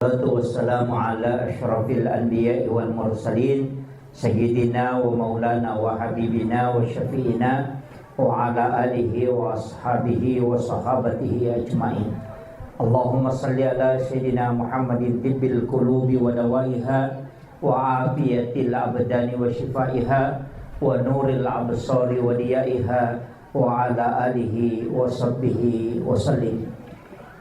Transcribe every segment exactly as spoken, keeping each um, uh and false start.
والصلاة والسلام على أشرف الأنبياء والمرسلين سيدنا ومولانا وحبيبنا وشفيعنا وعلى آله وأصحابه وصحابته أجمعين. اللهم صل على سيدنا محمد طب القلوب ودوائها وعافية الأبدان وشفائها ونور الأبصار وضيائها وعلى آله وصحبه وسلم.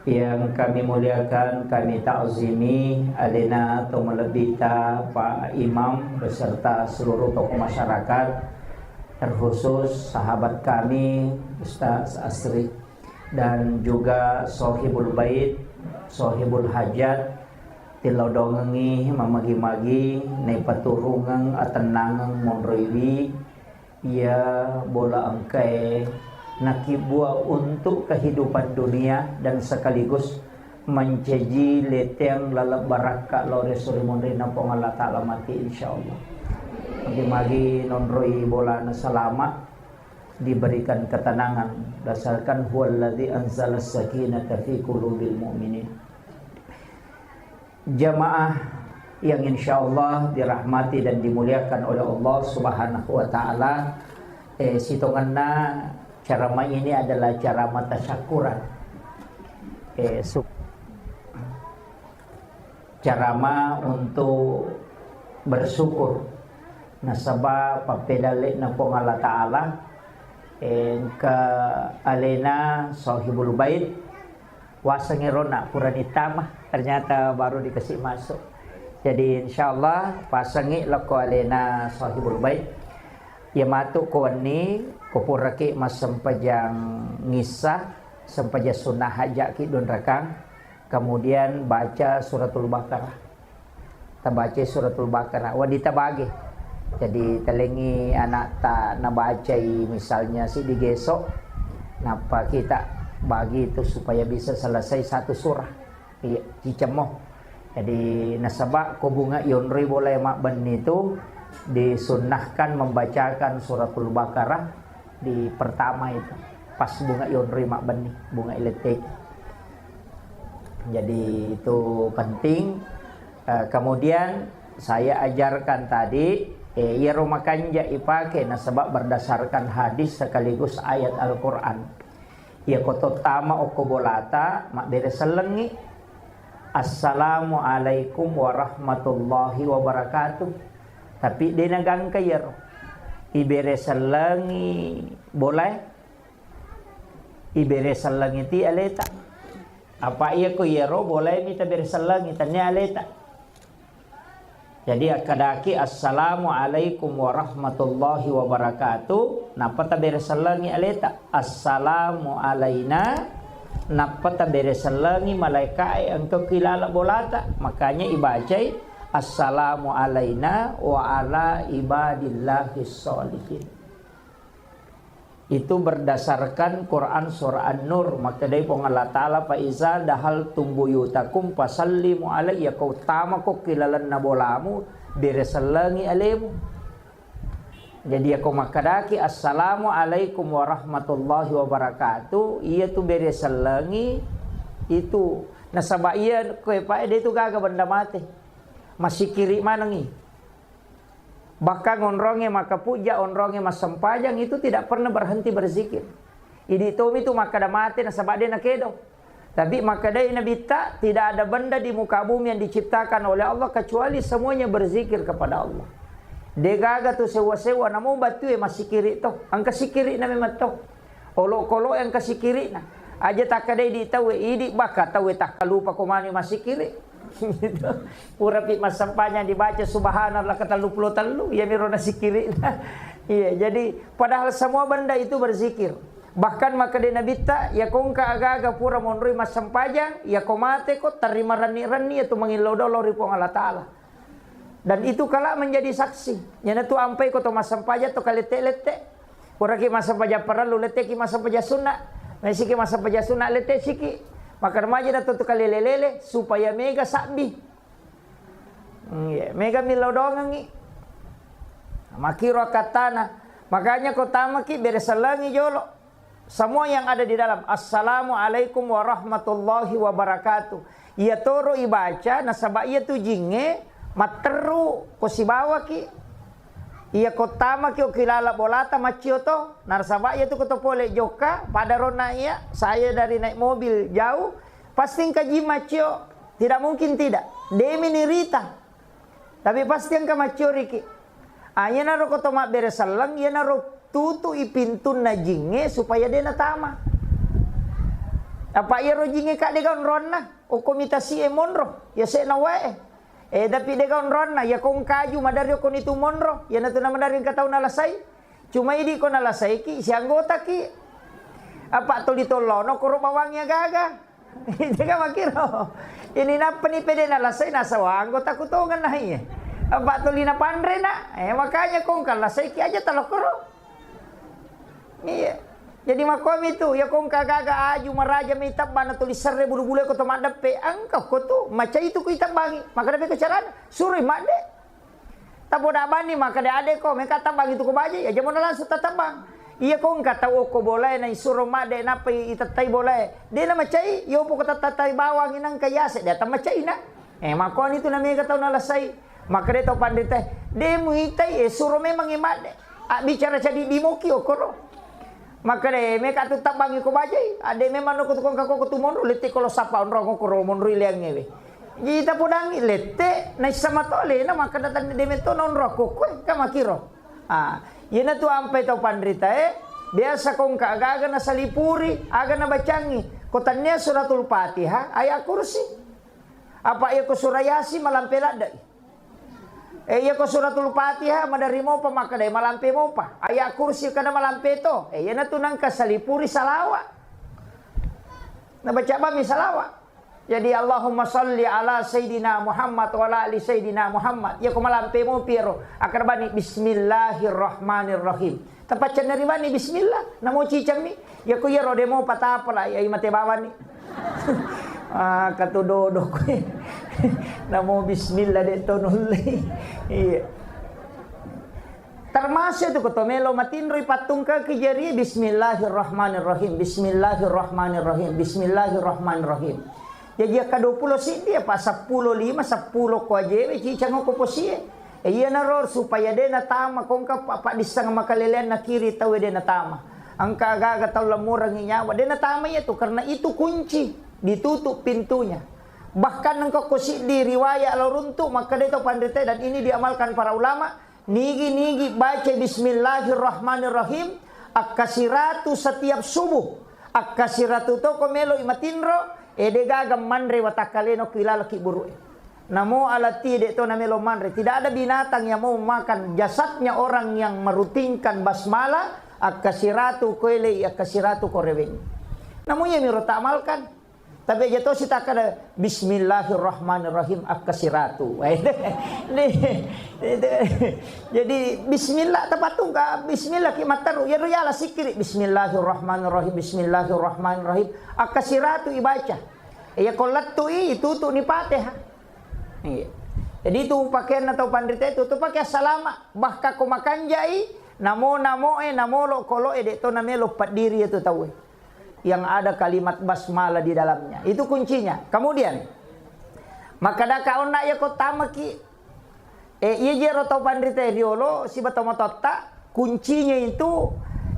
Yang kami muliakan, kami ta'zimi alena to malebbita Pak Imam beserta seluruh tokoh masyarakat, terkhusus sahabat kami Ustaz Asri dan juga Sohibul Bait, Sohibul Hajat, tillau dongengi mamagi-magi naipaturungeng atennangeng monroiwi iya bola engkae nakibbua untuk kehidupan dunia dan sekaligus mancaji leteang laleng barakka lao ri suri monrinna Puang Allah Ta'ala mati, insyaallah. Magi-magi nonroi bolana salama, diberikan ketenangan, dasarkan huwallazi anzala sakinata fi qulubil mu'minin. Jamaah yang insyaallah dirahmati dan dimuliakan oleh Allah Subhanahu wa Ta'ala, eh, sitongenna ceramah ini adalah ceramah tasyakuran. Eh, su-, ceramah untuk bersyukur nasaba pappedalle'na Puang Allah Ta'ala, eh, engka alena Sohibul Bait, wasengngi rona purani tama, ternyata baru dikasih masuk. Jadi insyaallah pasengngi lako alena Sohibul Bait. Iya matu ko wenni, ko puraki massempajang ngissa, sempajang sunnah hajaki dunrakang, kemudian baca suratul Baqarah. Tabacai suratul Baqarah, wedding tabagi. Jadi, talengngi anakta nabacai misalnya siddi geso, nappa kita bagi itu supaya bisa selesai satu surah. Iya, cicemmo. Jadi, nasaba ko bunga yonroi bola mabbenni itu disunnahkan membacakan suratul Baqarah di pertama itu. Pas bunga yonroi mabbenni, bunga iletteki. Jadi, itu penting. Eh, kemudian saya ajarkan tadi, eh, iyaro makanja ipake nasaba berdasarkan hadis sekaligus ayat Al-Quran. Iya ko tottama okko bolata, mabbere sellengngi, "Assalamualaikum warahmatullahi wabarakatuh." Tapi de nagangka iyaro. Ibere sellengngi bolae, ibere sellengngi ti aleta. Apa iya ko iyaro bolae mita bere sellengngi, tennia aleta. Jadi akkadaki, "Assalamualaikum warahmatullahi wabarakatuh." Nappa tabere sellengngi aleta, "Assalamu alaina." Nappa tabere sellengngi malaikae engka ki laleng bolata. Makanya ibacai, "Assalamu alaina wa ala ibadillahis sholihin." Itu berdasarkan Quran surah An-Nur. Makkedai Puang Allah Ta'ala, "Fa iza dahaltum buyutakum fasallimu alayya." Ko tamako ki lalenna bolamu, bere sellengngi alemu. Jadi, yako makkedaki, "Assalamualaikum warahmatullahi wabarakatuh," iya tu bere sellengngi itu. Nasaba iya koe pae de tu gaga benda mate. Masikiri manengi. Bahkan onrongnge makkapujja, onrongnge massempajang itu tidak pernah berhenti berzikir. Idi tomi tu makkeda mate nasaba de nakedo. Tapi makkedai Nabitta, tidak ada benda di muka bumi yang diciptakan oleh Allah kecuali semuanya berzikir kepada Allah. Degaga tu sewa-sewa, namo batue massikiri to. Engka sikiri na memang to. Olokolo engka sikirina. Aja takkedai di tauwe, idi baka tauwe takkalupa ko mani massikiri. Purapi massempajang dibaca subhanallah ke tellu pulo tellu, iyamiro nasikirina. Iya, jadi padahal semua benda itu berzikir. Bahkan makkeda Nabitta, "Yako engka aga-aga pura monroi massempajang, yako mate ko terima renni-renni itu mangillau dolo ri Puang Allah Ta'ala." Dan itu kala menjadi saksi. Iyanatu ampai ko to massempajang to kalette-lette. Puraki massempajang parellu, letteki massempajang sunna. Maisiki massempajang sunna, lette siki. Maka remaja na to kalele-lele supaya mega sabbi. Hmm, iya. Mega millau dongengi. Makiro kattana. Makanya ko tamaki bere sellengi jolo. Semua yang ada di dalam. "Assalamualaikum warahmatullahi wabarakatuh." Iya toro ibaca, nasaba iya tu jingnge matteru ko sibawaki. Iya ko tamaki okko ilala bolata maccio to, nasaba iya tu ko to pole jokka, pada ronna iya, saya dari naik mobil jauh, pasti engka jing maccio, tidak mungkin tidak. Demi nirita. Tapi pasti engka maccioriki. Ah, iyanaro ko to mabbere selleng, iyanaro tutu'i pintunna jingnge supaya de natama. Apa iyaro jingnge ka de gaga onronna, okko mitasi'e monro, yase'na wae. Eh, tapi de gaga onronna, iya ko engka aju maderri okkoni tu monro, iyanatu na maderri engka tau nalasai. Cuma idi ko nalasaiki, sianggotaki. Apa toli tollono koro bawangi agaga. Jaga makkiro. Ini nappani pede nalasai nasaba anggota kutongenna iye. Apa tuli napanre na. Eh, makanya kongka lasaiki aja talokkoro. Iya. Jadi makkomi tu, ya kongka gaga aju maraja mai tabbana tuli serre bulu-bulu ko to maddeppe. Engka ko tu, macai tu ku itabbangi. Maka deppe ko carana. Suroi madde. Tapoda bani makkeda ade ko, meka tabbangi tu ko bajai, aja mona langsung tatabang. Iya ko engka tau okko bolae na isuro madde nappa itettai bolae. De na macai, yopo ko tatattai bawang inangka yase, de atta macai na. Eh, makkoni tu na mega tau nalasai. Makkeda tau panrita, de muitai, eh, suro memang i madde. Abbicara cadi dimoki okkoro. Makkeda, eh, meka tu tabbangi ko bajai, ade memang no ko tu kongka ko tu monro, lette ko lo sapa onrong okkoro monro ileangngewe. Jadi tapodangngi lette, naisseng mato alena makkeda tanni de metto naonro kokkue, ka makkiro. Ah, iyanatu ampai tau panritae, biasa kongka aga-aga nasalipuri, aga nabacangngi. Ko tannia suratul Fatihah, ayat kursi. Apa iya ko surah Yasin malampe ladde'i. Eh, iya ko suratul Fatihah maderri mopa makkeda malampe mopa. Ayat kursi kada malampe to. Eh, iyanatu nangka salipuri salawa. Nabaca bami salawa. Jadi, Allahumma salli ala Sayyidina Muhammad wa ala ali Sayyidina Muhammad. Iya ko malampe mopi ero, akkeda bani, "Bismillahirrahmanirrahim." Tapaccanna ri bani, "Bismillah." Namo cicammi. Iya ko iyaro demo patapala, iya mate bawani. Ah, katu dodo koe. Namo bismillah de to nulle. Iya. Termasuk itu ko to melo matinroi pattungkaki jari, "Bismillahirrahmanirrahim, bismillahirrahmanirrahim, bismillahirrahmanirrahim." Jaji akka dua pulo siddi apa seppulo lima, seppulo ko ajewe cicang ko posie. E, iyanaro supaya de natama kongka pa-, paddisseng makaleleanna kiri tauwe de natama. Engka aga-aga tau lamurangi nyawa de natama iyatu karena itu kunci, ditutup pintunya. Bahkan engka ko siddi riwayat lao runtu makkeda to panrita dan ini diamalkan para ulama, Nigi-nigi baca bismillahirrahmanirrahim, akkasiratu setiap subuh. Akkasiratu to ko melo i matinro, e de gaga manre watakkalena ko ilala kibburu'e. Namo alati de to namelo manre. Tidak ada binatang yang mau makan jasadnya orang yang merutinkan basmalah, akkasiratu ko ele i akkasiratu ko reweng. Namo iya miro tamalkan. Tapi aja tosi takkada, "Bismillahirrahmanirrahim," akkasiratu. Jadi, bismillah, tapatungka, bismillah ki matteru. Iyaro yala sikkiri, "Bismillahirrahmanirrahim, bismillahirrahmanirrahim." Akkasiratu ibaca. Iya ko lettu i, itutu ni Fatihah. Iya. Jadi itu pakaianna tau panrita itu, tu pakai salama. Bahkan ko makanjai, namo-namoe, namolo koloe, de to namelo paddiri itu tauwe. Yang ada kalimat basmalah di dalamnya. Itu kuncinya. Kemudian, makkadaka onna iya ko tamaki, e, iya jero tau panrita riolo, siba tau matotta, kuncinya itu,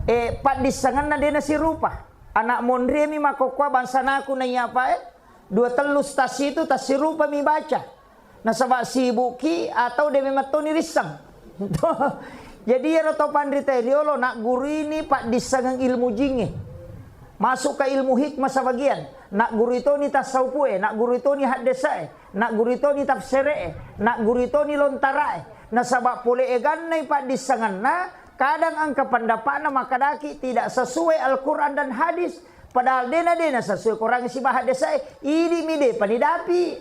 e, paddissengenna de nasirupa. Anak monri mi makkokkoa bangsanaku naiya apa, e, dua tellu stasi itu tasirupa mi baca. Nasaba sibukki atau de memang toni risseng. Jadi iyaro to panrita riolo nagguruini paddissengeng ilmu jingnge. Masuk ke ilmu hikmah sebagian. Naggurui toni tasawufu'e, naggurui toni haddese'e, naggurui toni tafsere'e, naggurui toni lontarae. Nasaba pole egannai paddissengenna, kadang engka pendapatna makkadaki tidak sesuai Al-Quran dan hadis. Padahal dena, dena sesuai Quran sibawa haddese'e, idi mi depa nidapi.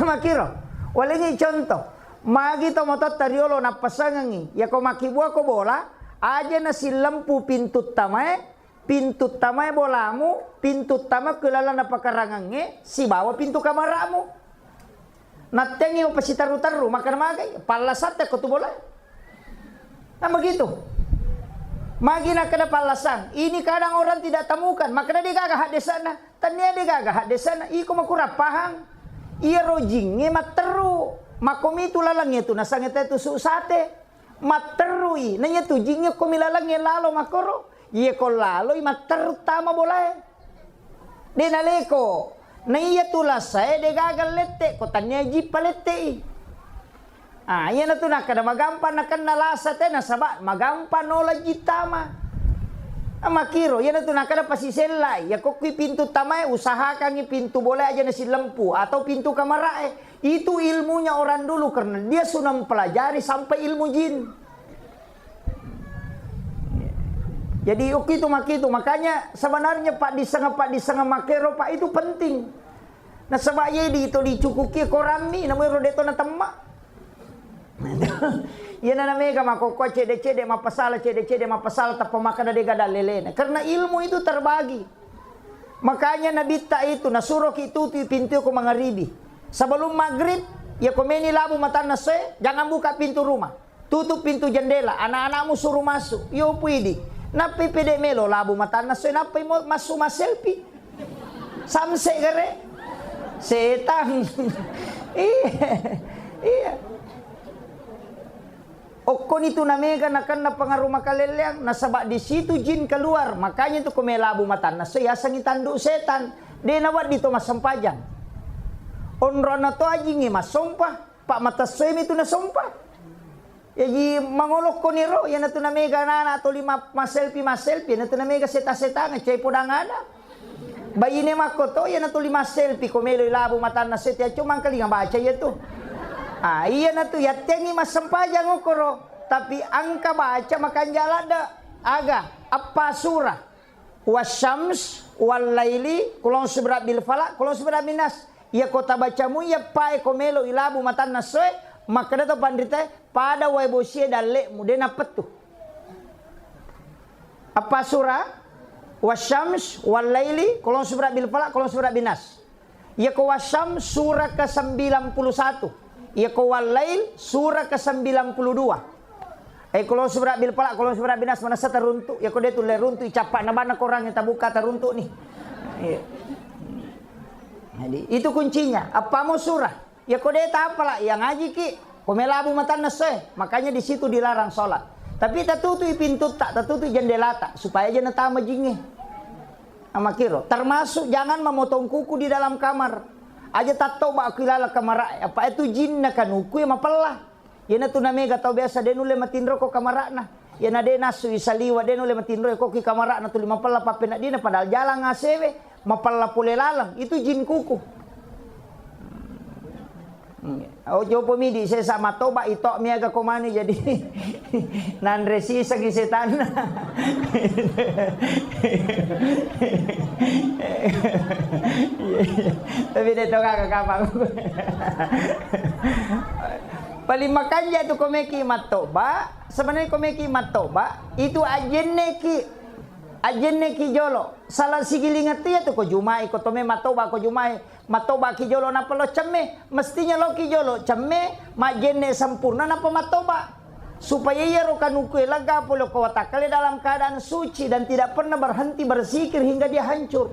Makkiro, walengngi contoh, magi to matotta riolo nappasengengngi, yako makkibua ko bola, aja nasillempu pintu tamae, pintu tamae bolamu, pintu tama ke lalang napakarangengnge, sibawa pintu kamaramu. Nattengngi mapasiterru-terru, makkeda magai, pallasatte ko tu bola. Nah, begitu. Magi nakkeda pallasang. Ini kadang orang tidak temukan, makkeda de gaga haddese'na. Tania de gaga haddesana, iko makurang pahang. Iyaro jingnge matteru. Makkomitu lalengnge tu nasange te tusuk sate. Matterui. Naiya tu jingnge ko mi lalengnge lalo makkoro. Iya ko laloi matteru tama bolae. De naleko. Naiya tu lasae de gaga lette, ko tania jippa lettei. Ah, iyanatu nakkeda magampang nakenna lasa te, nasaba magampang nola jittama. Ah, makkiro, iyanatu nakkeda pasisellai, iya ko kui pintu tamae, usahakangi pintu bolae aja nasillempu atau pintu kamarae. Itu ilmunya orang dulu karena dia sudah mempelajari sampai ilmu jin. Jadi, oke itu makitu. Makanya sebenarnya paddisseng-paddisseng makkero, Pak, itu penting. Nasaba iye di to dicukuki korammi, namo ero de to natemma. Iyana namega makkokkoe cedde-cedde mappasala, cedde-cedde mappasala, tappa makkeda de gaga dallelena. Karena ilmu itu terbagi. Makanya Nabitta itu nasuroki tutui pintu ko mangaribi. Sebelum maghrib, iya ko meni labu matanna soe, jangan buka pintu rumah. Tutup pintu jendela, anak-anakmu suruh masuk. Yo puidi. Nappai pede melo labu matanna soe, nappai mo-, massu masselpi. Samse gare. Setang. Iya. Iya. Okkoni tu namega nakenna pengaruh makalelleang, nasaba di situ jin keluar. Makanya tu ko melabu matanna soe, yasengi tanduk setan. De nawedding to massempajang. Onrona to ajingnge massompa, pak matessoemi tu nasompa. Jaji mangolokkoniro, iyanatu namega anak-anak tuli ma-, masselpi-masselpi, iyanatu namega seta-setangeng, cai podang ada. Baine makkoto, iyanatu li masselpi, ko meloi labu matanna seti, accu mangkalinga baca iyatu. Ah, iyanatu yattengngi massempajang okkoro, tapi engka baca makanja ladde. Aga, appa sura. Wasyams, wallaili, kulon subra bil falak, kulon subra bin nas. Iya ko tabacamu iya pae ko melo ilabu matanna soe, makkeda to panritae, pada wae bosie dalle'mu, de nappettu. Appa sura? Wasyams, wallaili, kulon subra bil falak, kulon subra bin nas. Iya ko Wasyam sura ke sembilan puluh satu. Iya ko Wallail sura ke sembilan puluh dua. Eh, kulon subra bil falak, kulon subra bin nas, manessa taruntu. Iya ko de tulle runtu, icappa na bana korangnge tabuka taruntu ni. Iya. Jadi, itu kuncinya. Appamo sura. Iya ko de tapala, iya ngajiki. Ko melabu matanna soe. Makanya di situ dilarang sholat. Tapi tatutui pintutta, tatutui jendelata, supaya aja natama jingnge. Amakkiro, termasuk jangan memotong kuku di dalam kamar. Aja tattoba ku ilala kamara, apa itu jinna kanuku ya mapella. Iyanatu namega tau biasa de nulle matinro ko kamarana. Iyana de nasu isaliwa de nulle matinro ko ki kamarana tuli mapella pappeneddina padahal jalang asewe, mapella pole laleng. Itu jin kuku. Hmm. Oh, jopo midi sesa matoba ito miaga komani jadi nanre sisengi setanna. Iya, iya. Tapi de to kaka kapang. Paling makanja tu komeki matoba, sebenarnya komeki matoba itu ajenneki, ajenneki jolo. Salah sigilingan tu ya tu ko jumai ko tome matoba ko jumai. Mattobaki jolo nappa lo cemme, mestinya loki jolo cemme, majjenne sempurna nappa mattoba. Supaya iyaro kanukue lega pole ko watakkale dalam keadaan suci dan tidak pernah berhenti berzikir hingga dia hancur.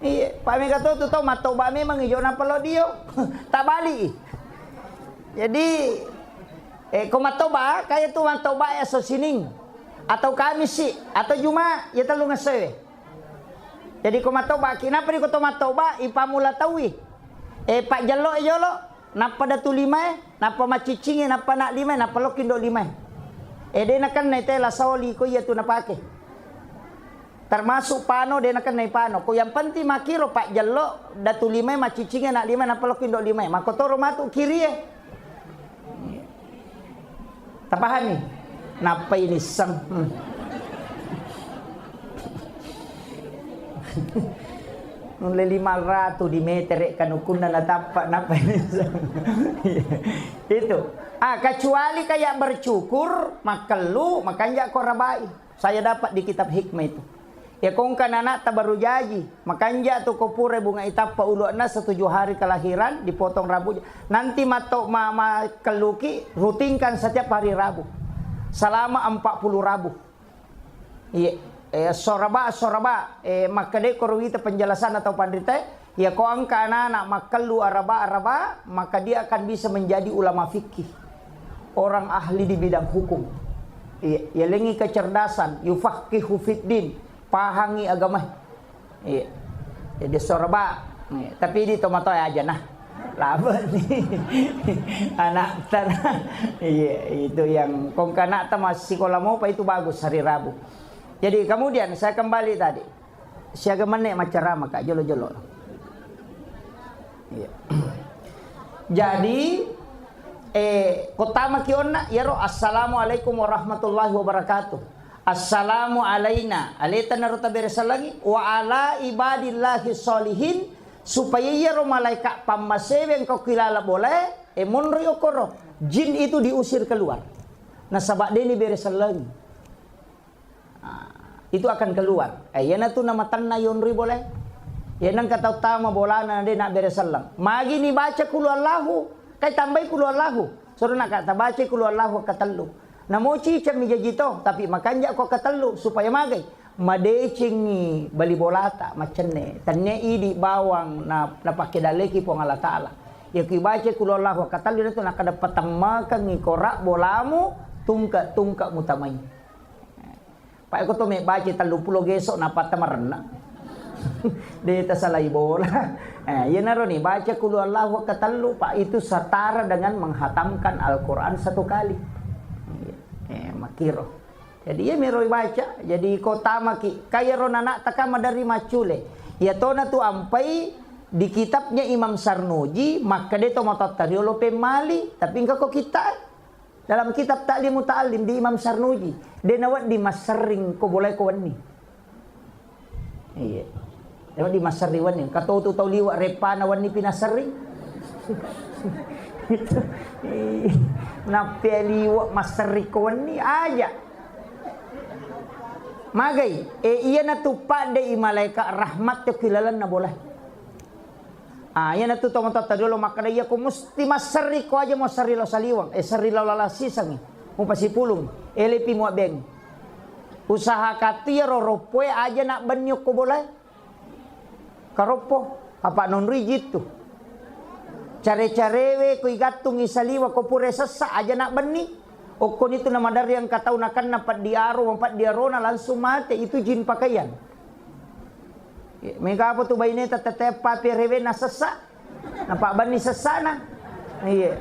Iya, pak mega to tu tau mattoba memang ijo nappa lo dio. Tabali. Jadi, eh, ko mattoba, kaya tu mattoba ya so sining atau kamisi atau juma ya tellu ngesewe. Jadi ko mattobaki, nappa ri ko to mattoba, ipammula tauwi. Eh, pajjello e jolo, nappa datu limae, nappa macciccingi, nappa anak limae, nappa lokki ndo limae. Eh, de nakennai tela saoli ko iya tu napake. Termasuk pano, de nakennai pano. Ko yang penting makkiro pajjello, datu limae, macciccingi, anak limae, nappa lokki ndo limae. Makkotoro matu kirie. Tapahami? Nappai nisseng. Hmm. Nulle lima ratu di metere kanukunna natappa, nappai nisseng. Itu. Ah, kecuali kayak bercukur, makkellu, makanja ko rabai. Saya dapat di kitab hikmah itu. Ya kongka nanakta baru jaji, makanja tu ko pura bunga itappa ulu'na setuju hari kelahiran, dipotong rambutnya. Nanti matto ma, ma kelluki rutinkan setiap hari Rabu. Selama empat puluh Rabu. Iya. Eh, soraba, soraba, eh, makkedai koro wita penjelasan atau panritae, ya ko engka anak-anak makkellu araba-araba, maka dia akan bisa menjadi ulama fikih, orang ahli di bidang hukum. Iya, yalengi kecerdasan, yufaqihu fiddin, pahangi agama. Iya. Jadi soraba. Iya. Tapi di tomatoa aja nah. Laba ni. Anak tanah. Iya, itu yang kongkana ta masih sekolah mau apa itu bagus hari Rabu. Jadi kemudian saya kembali tadi. Siaga menit maccarama, Kak, jolo-jolo. Iya. Jadi, eh, kotama ki onna, yaro, "Assalamualaikum warahmatullahi wabarakatuh. Assalamu alaina." Aleta naro tabere salangi, "Wa ala ibadillahi sholihin." Supaya iyaro malaika pammasewe engka kilala bolae, e monroi okoro. Jin itu diusir keluar. Nasaba deni bere salangi. Ah, itu akan keluar. Eh, iyanatu namatanna yonroi bolae. Iya nengka tau tama bolana de nabbere selleng. Magi ni baca kulu Allahu, kai tambai kulu Allahu. Soro naka tabaca kulu Allahu katellu. Namo ciceng mi jaji to, tapi makanja ko katellu supaya magai. Madecengi bali bolata, macenne. Tania idi bawang na, napake daleki Puang Allah Taala. Ya ki baca kulu Allahu katellu itu nakada patemmakengi kora bolamu tungke-tungke mutamai. Pak, eko to mebbaca telluppulo geso napatta marenna. De tasalai bola. Eh, iyanaro ni baca kulu Allahu katellu, Pak, itu setara dengan menghatamkan Al-Quran satu kali. Eh, makiro. Jadi iya mero baca. Jadi ko tamaki, kayaro nana takama dari macule. Iya tona tu ampai di kitabnya Imam Sarnuji, makkeda to matotta riolo pemmali, tapi engka ko kita. Dalam kitab Ta'lim Muta'allim di Imam Sarnuji, de nawedding masserring ko bolae ko wenni. Iya. De nawedding masserring wenni. Engka to tu tau liwa reppana wenni pi nasserring. Nappe liwa masserring ko wenni aja. Magai, e, iyanatu padde i malaika rahmat te ki lalenna bolae. Ah, iyanatu tomatoatta riolo makkeda, iya ko musti masserri ko aja mo serri lao saliweng, eh, serri lao lala sisengngi, mupasipulung, elepi muabbeng. Usaha katu iyaro roppoe aja nabbenni okko bolae. Karoppo, apa nonroi jittu. Care-carewe ko igattungi saliweng ko pura sessa aja nabbenni. Okkonitu namaderri engka tau nakenna peddi aro, mapeddi arona langsung mate, itu jin pakaian. Mega apa tu baineta tette papi arewenna sessa, napabbanni sessana. Iya.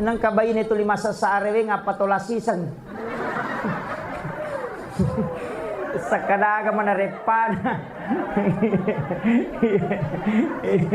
Nengka baine tuli masessa areweng apa tola siseng. Sakkadaga mana reppana. Iya.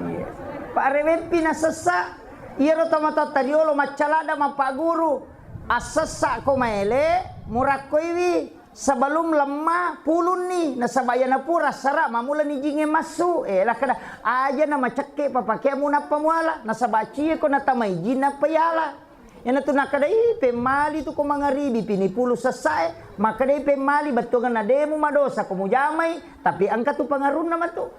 Iya. Pak areweppi nasessa. Iyaro tomatoatta riolo maccalada mappaguru, assessa'ko maele, murakkoiwi sebelum lemma pulunni, nasaba iyana pura sara mamulani jingnge massu. Eh, lakkeda, aja na macekke papakeammu nappa muala, nasaba cieko natamai jin nappa yala. Iyanatu nakkeda, ih, pemmali tu ko mangaribi pini pulu sessae, makkedai pemmali bettuanna demu madosa ko mujamai, tapi engka tu pengaruhna matu.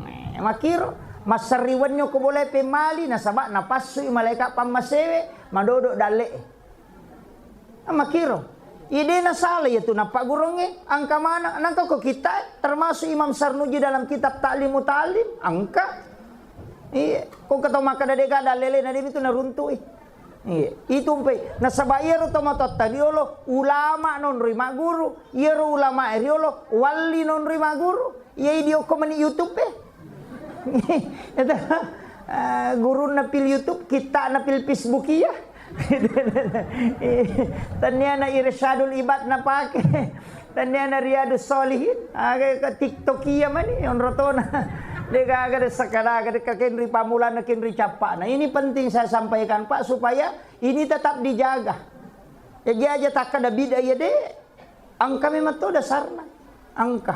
Eh, makkiro, masserri wenni okko bolae pemmali, nasaba napassui malaeka pammasewe, madodo dalle'e. Ah, makkiro. Iya de nasala iyatu nappagguruangnge, engka maneng, nengka ko kittae, termasuk Imam Sarnuji dalam kitab Ta'lim Muta'allim, engka. Iya, ko engka tau makkeda dega dallelena de mitu naruntui. Iya, itu mpe. Nasaba iyaro tomatoatta riolo ulama nonroi magguru, iyaro ulama e riolo walli nonroi magguru. Iya idi okko mani YouTube e. Itu, eh, gurunna pil YouTube, kittana pil Facebook iya. Taniana Irsyadul Ibad napake. Taniana Riyadus Sholihin. Aga ke TikTok iya mani onrotona. Degaga de sakadaga de kakenri pamulana kenri cappana. Ini penting saya sampaikan, Pak, supaya ini tetap dijaga. Jaji aja takkada bid'ah iya de. Engka memang to dasarna. Engka.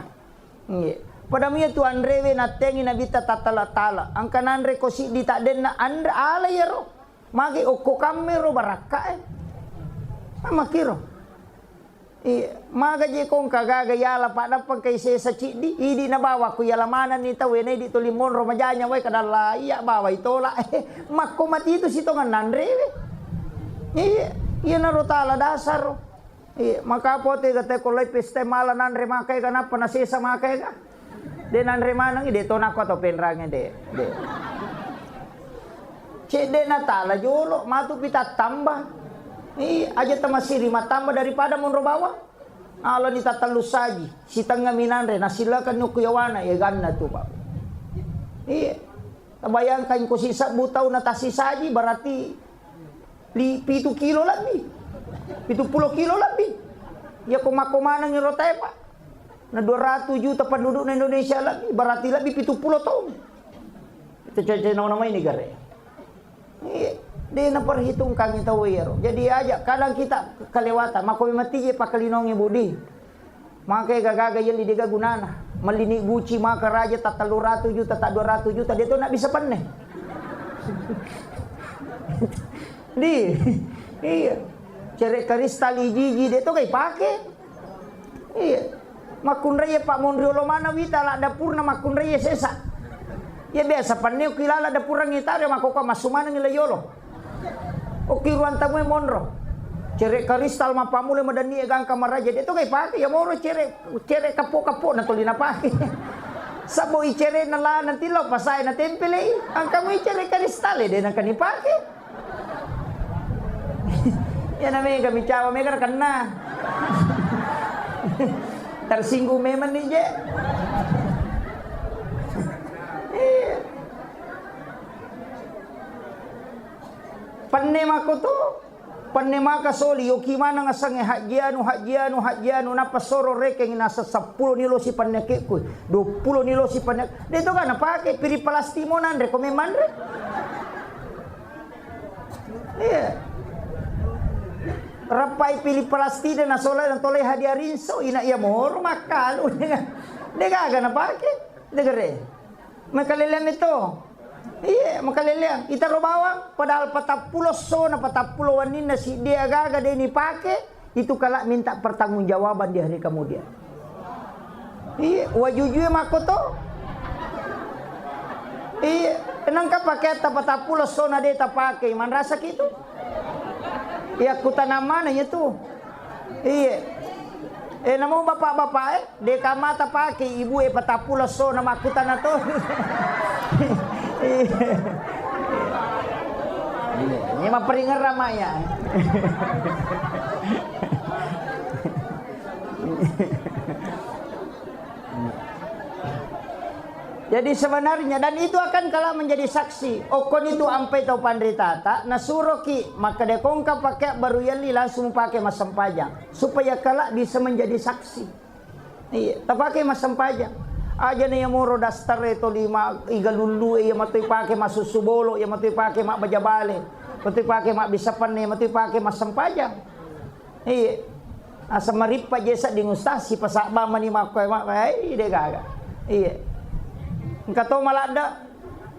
Nggih. Pada muya tu anrewe nattengi Nabitta tattala-tala. Engka nanre ko siddi taddenna anre ala iyaro. Magi okko kammero barakka e. Makkiro. Iya, maga je kong kagaga yala padappa kai sesa ciddi, idi nabawa ku yala manenni tau e, na idi tuli monro majanya wae kadalla iya bawai tola. Makko mati itu sitongan nanrewe. Iya. Iyanaro tala dasar. Iya, maka apa tega te ko lai pesta mala nanre maka ega nappa nasesa maka ega. De nanre maneng de to nako to penrange de. De. Cedde na tala jolo matu pita tambah. Iya, aja tamasiri matambah daripada monro bawang. Alani tatellu saji, sitengnga minanre, nasilakan nukku yawana, ya ganna tu, Pak. Iya. Bayangkan ko sisebbu tau na tasisaji, berarti li-, pitu kilo lebbi. Pitu pulo kilo lebbi. Ya ko makko maneng ro tae, Pak. Na dua ratus juta pendudukna Indonesia lebbi, berarti lebbi pitu pulo tahun. Itu cece nama ini gare. Iya, de naperhitungkangngi tau iyaro. Jadi aja kadang kita kelewatan, mako memang tiji pakkalinongngi budi. Maka gaga yelli dega gunana. Mellini guci maka raja tak tellu ratu juta, tak dua ratu juta, de to nak bisa penne. Di, iya. Cere kristal iji-iji de to kai pake. Iya. Makkunraiye Pak monri olo mana wita la dapurna makkunraiye sesa. Ya biasa panne ki lala dapurang itare makoko massu maneng la yolo. Oki ruang tamu monro. Cere kristal mappamula madanni e gangka maraja de to kai pake ya moro cere cere kapo-kapo na toli napake. Sabo i cere na la nanti lo pasae na tempelei. Angkamu i cere kristal de nangka ni pake. Ya namanya kami cawa mega kenna. Tersinggung memang nih je. Iya. Penne mako tu, penne maka soli yoki mana ngasange haji anu, haji anu, haji anu, napa soro rekeng nasa seppulo nilo si penne keku, dua puluh nilo si penne. De to kana pake piri plastik mo nanre ko memang re. Iya. Rappai pili plastik de nasola natolai hadiah rinso, ina iya moro makkalu. De gaga napake. De gere. Makaleleang itu. Iya, makaleleang. Itaro bawang, padahal patappulo sona, patappulo waninna si de gaga de nipake. Itu kala minta pertanggungjawaban di hari kemudian. Iya, wajujue makko to. Iya, nangka paketta patappulo sona de tapake, manrasaki tu. Iya, kutanam mana ya tu? Iya. Eh, namo bapak-bapak eh, de kamata pake ibu e patappulo sona makkutana to. Iya. Iya, ini mah peringeran mak ya. Jadi sebenarnya, dan itu akan kala menjadi saksi. Okkoni tu ampai tau panritata, nasuroki, makkeda kongka pake baru yelli langsung pake massempajang. Supaya kala bisa menjadi saksi. Iya, tapake massempajang. Aja na iya moro daster e toli ma iga lullu e iya matoi pake massussu bolo, iya matoi pake mabbaja bale, matoi pake mabbissa penne, matoi pake massempajang. Iya. Asa marippa je sedding ustaz, sipasabba mani makko e, mak-, eh, de gaga. Iya. Engka to maladda,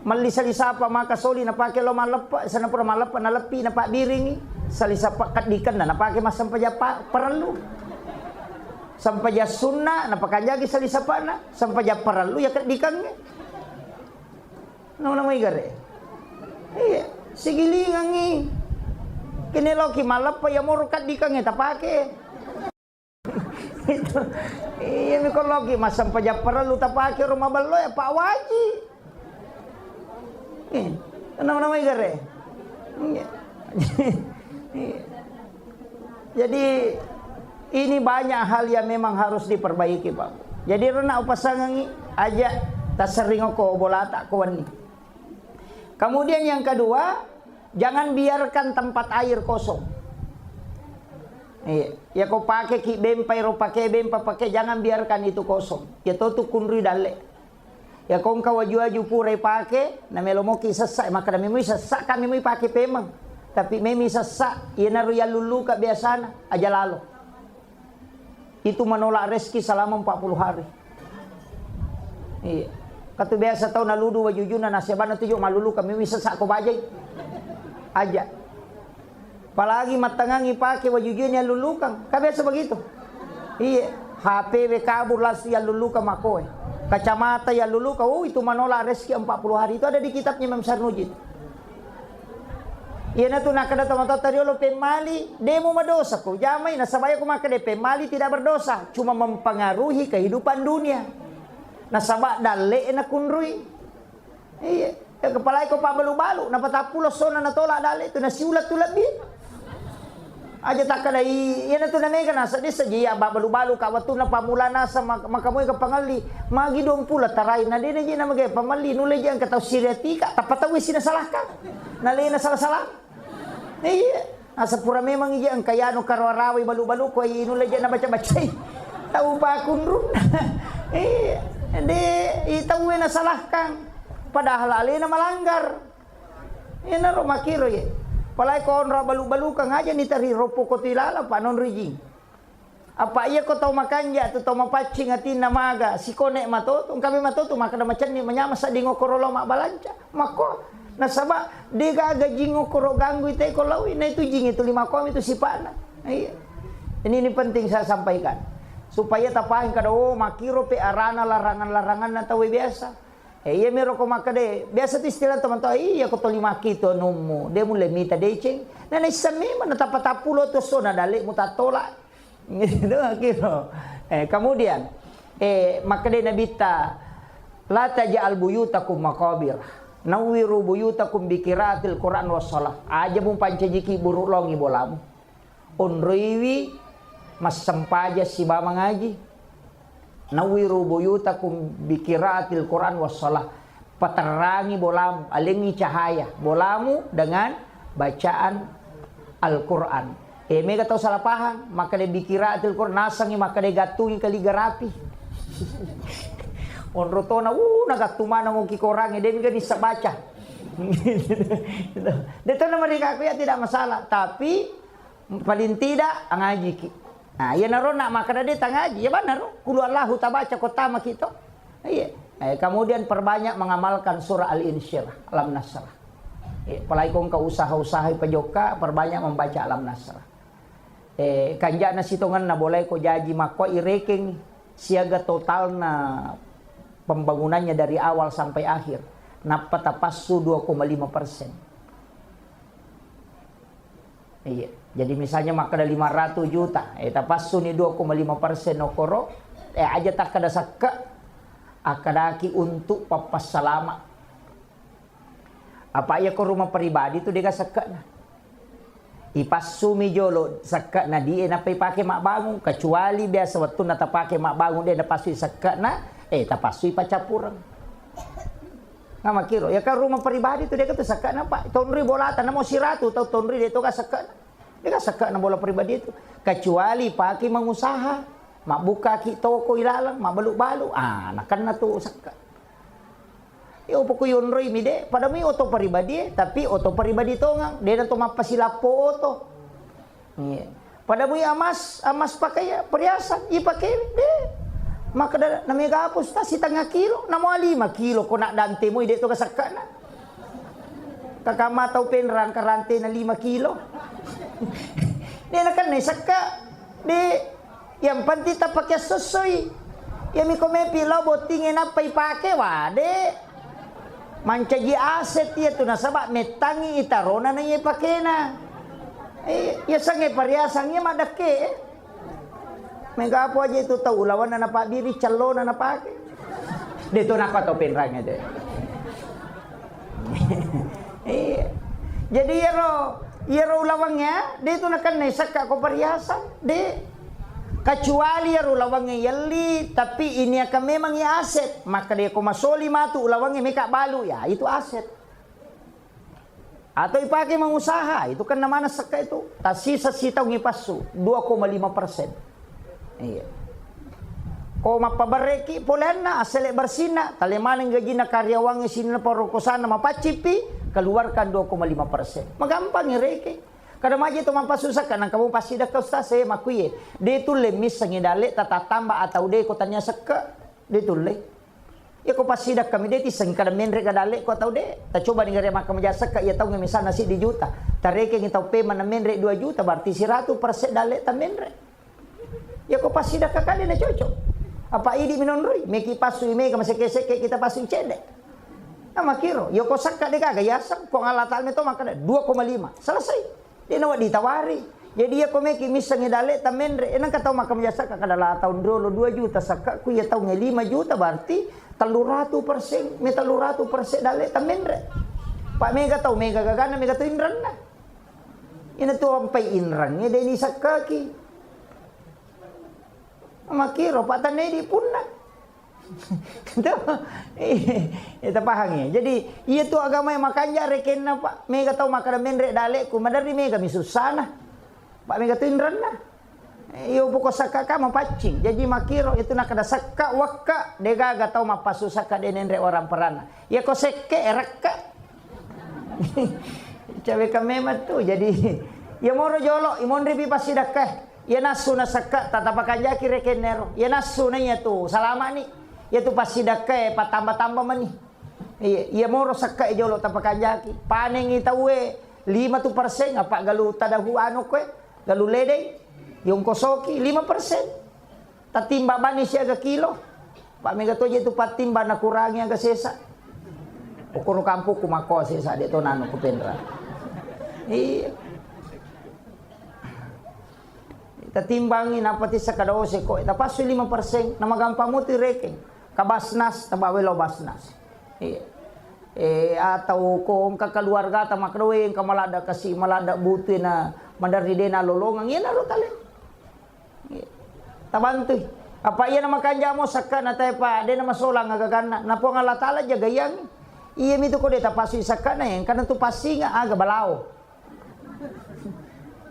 melli salisapa maka soli napake lo malleppe, sana pura malleppe, naleppi, napabbiringi. Salisapa keddikenna, napake massempajang pa-, parellu. Sempajang sunna, napakanjaki salisapana. Sempajang parellu, ya keddikengnge. Nona mai gare. Iya, sigilingangngi. Kene loki malleppa ya moro kaddikangnge tapake. Itu. Iya mi ko loki massempajang parellu tapake ro mabello ya Pak Waji. Iya. Nona mai gare. Iya. Iya. Jadi, ini banyak hal yang memang harus diperbaiki, Pak. Jadi, rena upasangengi aja tasering ko bolata ko wenni. Kemudian yang kedua, jangan biarkan tempat air kosong. Iya, ya ko pake ki bempa ro pake bempa pake, jangan biarkan itu kosong. Ya to tu kunrui dalle. Ya ko engka waju-waju pura ipake, na melo moki sessa, makkeda memui sessa, ka memui pake pemeng. Tapi memui sessa, iyanaro yallulluka biasana, aja lalo. Itu menolak rezeki selama empat puluh hari. Iya. Katu biasa tau naludu wajujuna nasabana tuju malulluka memui sessa ko bajai. Aja. Apalagi mattangangi pake wajujue ni allulukang. Kan biasa begitu. Iya, H P we kabur langsung yallulukang makoe. Kacamata yallulukang, oh itu menolak rezeki empat puluh hari. Itu ada di kitabnya Imam Sarnuji. Iyanatu nakkeda tomatoatta riolo, pemmali, de mumadosa ko jamai, nasaba iya ko makkeda pemmali tidak berdosa, cuma mempengaruhi kehidupan dunia. Nasaba dalle nakunrui. Iya, ya kepalai ko pabbalu-balu, napatappulo sona natola dalle tu, nasiulat tu lebbi. Aja takkeda i-, iyanatu namega nasa dessa je iya babbalu-balu ka wettunna pammula nasa mak-, makamoi ka pangelli. Magi duampulo tarai na de naji namega pamelli, nulle je engka tau siriatika, tappa tau isi nasalahkan. Nalena salah-salah. Iya, asa pura memang ija engka yanu karawa-rawai balu-balu ko inulle je nabaca-bacai. Tau pakunrunna. Iya, de, i tauwe nasalahkan. Padahal alena malanggar. Iyanaro makkiro ye. Palai ko onro balu-balukang aja ni tari roppo ko tu ilalang pa nonri jing. Apa iya ko tau makanja tu, tau mapaccing atinna maga, sikone matoto, engka me matoto makkeda macenni manyama sedding okkoro lao mabbalanca. Makko, nasaba de gaga jing okkoro ganggu ite ko laui, na itu jing itu lima komi itu sipa'na. Iya. Ini, ini penting saya sampaikan. Supaya tapahang kada, oh, makkiro pe arana larangan-laranganna tau biasa. Eh, iya miro ko makkeda, biasa tu istilah teman-teman, iya ko toli makki tu anummu, de mulle mita deceng. Nah, naisseng memang natappa-tappulo tu sona dalle mu tattola. Gitu, gitu. Eh, kemudian, eh, makkeda Nabitta, "La taj'al buyutakum maqabir. Nawwiru buyutakum bi qiraatil Qur'an was shalah." Aja mupancajiki buru longi bolamu. Onroiwi massempaja sibawa mangaji. Nawwiru buyutakum bi qiraatil Qur'an was shalah. Paterrangi bolamu, alengi cahaya bolamu dengan bacaan Al-Qur'an. Eh, mega tau salah paham, makkeda bi qiraatil Qur'an, nasengi makkeda gattungi kaligrafi. Onro tona, uh, nagattu maneng oki korangnge, de mega nissa baca. De tona mereka aku ya tidak masalah, tapi paling tidak ngajiki. Nah, iyanaro nak makkeda de tangaji, ya benar, kulu Allahu tabaca ko tamaki to. Iya. Eh, kemudian perbanyak mengamalkan surah Al-Insyirah, Alam Nasrah. Eh, apalagi ko engka usaha-usaha pajokka, perbanyak membaca Alam Nasrah. Eh, kanjana sitongenna boleh ko jaji makko irekeng siaga totalna pembangunannya dari awal sampai akhir. Nappa tapassu dua koma lima persen. Iya. Jadi misalnya makkeda lima ratus juta, eh, tapassuni dua koma lima persen okkoro, eh, aja takkeda sekke, akkedaki untuk pappassalama. Apa iya ko rumah pribadi tu dega sekkena. Ipassumi jolo sekkena die nappa ipake mabbangung, kecuali biasa wettunna tapake mabbangung de napassui sekkena, eh, tapassui paccappureng. Nah, makkiro, ya kan rumah pribadi tu, de ka tu sekkena, Pak. Tonroi bolata, namo siratu tau tonroi, de to ka sekkena. De ka sekkena bola pribadi tu. Kecuali pake mengusaha, mabbukaki toko ilalang, mabbalu-balu. Ah, nakenna tu sekke. Yo poko yonroi mi de, pada mi oto pribadi, tapi oto pribadi tongang, de na to mappasilappo oto. Iya. Pada mui amas, amas pakai perhiasan, ipake de. Makkeda na mega apa, Ustaz, setengah kilo, namo lima kilo ko nak dante mui de to kasakkana. Kakama tau penrang karante na lima kilo. De na kan sakka. De, yang penting tapake sossoi. Iya mi ko mepi lao bottinge nappa ipake, wah, de. Mancaji aset iya tu nasaba mettangi itarona na iya pakena. Eh, iya sange pariasang iya maddekke, eh. Mega apa aja itu tau ulawanna napabbiri cellona napake. De to napa tau penrang itu. Iya. Jadi iyaro, iyaro ulawangnya, de tu nakenna sakka ko pariasang, de. Kecuali iyaro ulawangnge yelli, tapi ini akan memang iya aset. Maka de ko masoli matu ulawangnge meka balu, ya itu aset. Atau ipake mengusaha, itu kan namana sekka itu. Tasisa sitaung ipassu, dua koma lima persen. Iya. Ko mappabarreki poleanna, assele bersihna, tale maneng gajinna karyawangnge sinna parokosana mapaccippi, keluarkan dua koma lima persen. Magampang ireke. Kada maji to mappassu sekka, nangka mu passidekka ustaz, eh, makkuye. De tulle missengi dalle tatattamba atau de ko tania sekka. De tulle. Iya ko passidekka mi de tisseng kada menre ga dalle ko tau de. Tacoba ni gare makkamaja sekka iya taungnge misalna siddi juta. Tarekengi tau pemana menre dua juta, berarti siratu persen dalle tamenre. Iya ko passidekka kade na cocok. Apa idi minonroi, meki passu i mega maseke-seke kita passu i cede. Nah, makkiro, yako sakka de gaga yaseng, Puang Allah Ta'ala meto makkeda dua koma lima. Selesai. De nawa ditawari. Jadi yako meki missengi dalle tamenre, enang ka tau makkeda sakka kada la taung riolo dua juta sakka ku iya taung lima juta berarti telluratu persen, me telluratu persen dalle tamenre. Pak mega tau mega gagana mega tu inranna. Ina tu ampai inrangnge de disakkaki. Makkiro, Pak, tannai di punna. Tuh, iya, tapahang ya. Jadi, iya tu agama yang makanja rekenna, Pak. Mega tau makkeda menre dalekku, maderri mega mi sussana. Pak, mega tu inranna. Iyo, poko sakka ka mapaccing. Jadi, makkiro, itu nakkeda sakka, wakka, degaga tau mappasu sakka de nenre orang peranna. Iya ko sekke, erekka. Cabe ka memang tu. Jadi, iya moro jolo, imonri pi passidakka. Iya nassu na sakka, tatapakanjaki rekennero. Iya nassu na iya tu, salamani. Iya tu passidakka, patamba-tamba mani. Iya, iya moro sakka jolo tapakanjaki. Panengi tauwe lima tu persen, apa galu tadahu anu koe, galu ledei. Yongkosoki lima persen. Tatimba bani siaga kilo. Pak mega toje tu patimba nakurangi aga sesa. Okoro kampukku makko sesa de to nanu ku penra. Iya. Tatimbangi nappa tissa kada ose ko tapassu lima persen, namagampang mutu rekeng. Ka Basnas, tabawe lo Basnas. Iya. Eh, atau ko engka keluarga ta makroe engka malada kasi malada butu na maderri de na lolongang, iya naro tale. Iya. Tabantui. Apa iya na makanja mo sakka na tae pa de na masolang agaganna. Na Puang Allah Taala jagaiang. Iya mitu ko de tapasui sakka na engka na tu passinga aga balao.